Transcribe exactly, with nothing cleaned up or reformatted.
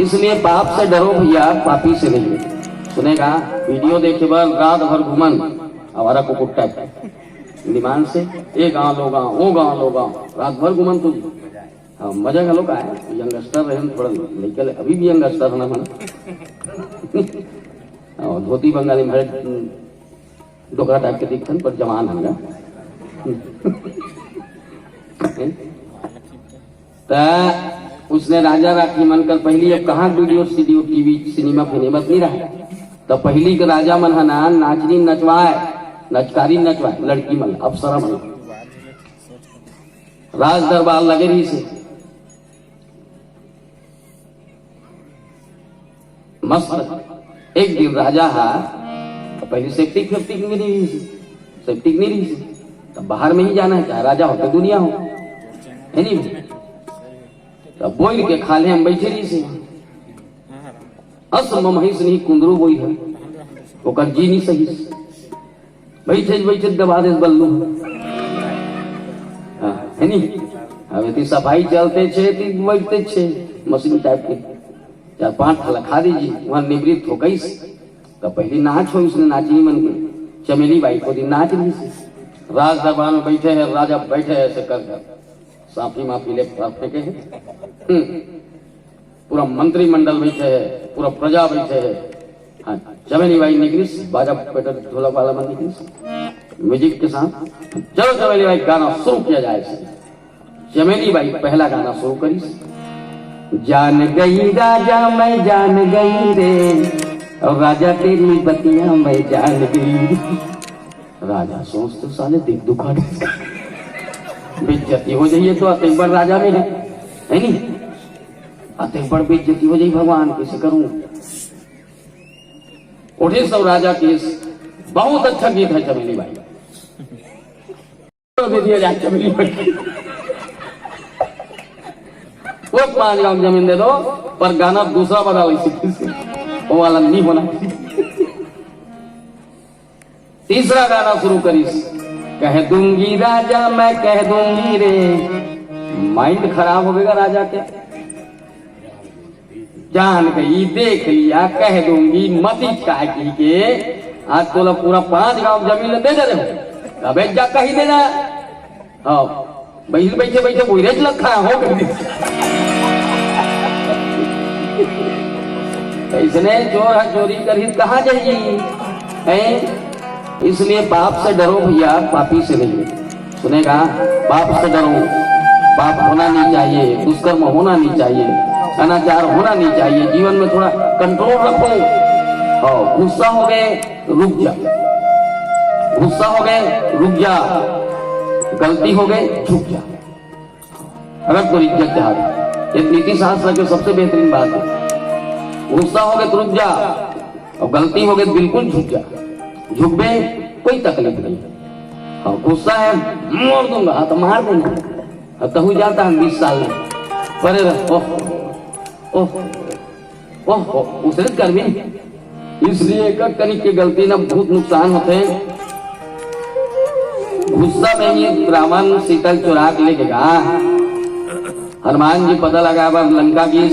इसलिए पाप से डरो भैया, पापी से नहीं। सुनेगा, वीडियो देखे बर रात भर घूमन, आवारा कुकुर टाइप, डिमांड से, ए गांव लो गांव, ओ गांव लो गांव, रात भर घूमन तुम। हाँ, मजा घलो का है, यंगस्टर रहन थोड़ा, लेकिन अभी भी यंगस्टर ना मन। और धोती बंगाली में भरे, डोकरा टाइप के दिखथन, पर जवान हन गा। त उसने राजा राखी मन कर पहिली, अब कहाँ वीडियो, सीडियो, टीवी, सिनेमा, फिनेमा नहीं रहा। त पहिली के राजा मन ह ना नाचनी नचवाय, नचकारी नचवाय, लड़की मन, अप्सरा मन। राज दरबार लगे रहिसे। मस्त। एक दिन राजा हा, पहिली सेप्टिक फेप्टिक नहीं रहिसे, सेप्टिक नहीं रहिसे, तब बाहर में ही जाना है, चाहे राजा हो, चाहे दुनिया हो, है नहीं? तब बोइर के खाल्हे में बैठे रहिसे। अस ममहिस नहीं कुंदरू बोइर है, ओकर जी नहीं सहिस। बैठे बैठे दबा देस बल्लू। हाँ, है नहीं? अब यदि सफाई चलते छे, तो बैठते छे, मशीन टाइप के। चार पांच ठला खा दीजिए, वहां निवृत्त हो गई। तो पहली नाच हो, उसने नाचनी मन के। चमेली बाई को दिन नाच रहिसे। राज दरबार में बैठे हैं, राजा बैठे हैं ऐसे कर कर। साफी माफी ले फेंके हैं। हम्म। पूरा मंत्रिमंडल बैठे है, पूरा प्रजा बैठे है। हाँ, चमेली बाई निकलिस, बाजा पेटर ढोलक वाला मन निकलिस, म्यूजिक के साथ। चलो चमेली बाई, गाना शुरू किया जाए। चमेली बाई पहला गाना शुरू करिस। जान गई राजा मैं जान गई रे, और राजा तेरी बतिया मैं जान गई। राजा सोच तो साले दिल दुखा दे, बेइज्जती हो जाइए तो अतेक बड़ राजा में है, है नहीं? अतेक बड़ बेइज्जती हो जाई भगवान, कैसे करूं? उठे सब राजा के, बहुत अच्छा गीत है चमेली बाई। दे दिया जाए चमेली बाई। वो पांच गांव जमीन दे दो, पर गाना दूसरा बना ली, वो वाला नहीं होना। तीसरा गाना शुरू करिस, कह दूंगी राजा मैं कह दूंगी रे। माइंड खराब होवेगा राजा के। जान गई देख लिया कह दूंगी, मती काय की के। आज तोला पूरा पांच गांव जमीन दे दे रहे हो, अबे जा कही देना। हाँ, बैठे बैठे बैठे बोइरेच लग खड़ा हो गई। इसने चोर हा चोरी करी कहाँ जाइए? हैं? इसलिए पाप से डरो भैया, पापी से नहीं। सुनेगा, पाप से डरो, पाप होना नहीं चाहिए, दुष्कर्म होना नहीं चाहिए, अनाचार होना नहीं चाहिए, जीवन में थोड़ा कंट्रोल रखो। और गुस्सा हो गए, रुक जा, गुस्सा हो गए, रुक जा, गलती हो गए, झुक जा। अगर तोर इज्जत चाहत, ये नीति शास्त्र के सबसे बेहतरीन बात है। गुस्सा हो गए तो रुक जा, और गलती हो गए तो बिल्कुल झुक जा। झुकबे, कोई तकलीफ नहीं। और गुस्सा है, मार दूंगा, हाँ तो मार देना। और तहु जाता है बीस साल में, परे रह। ओह, ओह, ओह, ओह, उसने कर भी। इसलिए एक कनिक के गलती ना बहुत नुकसान होते हैं। गुस्सा में ही रावण सीता ल चुरा के लेके गा। हनुमान जी पता लगा, अब लंका की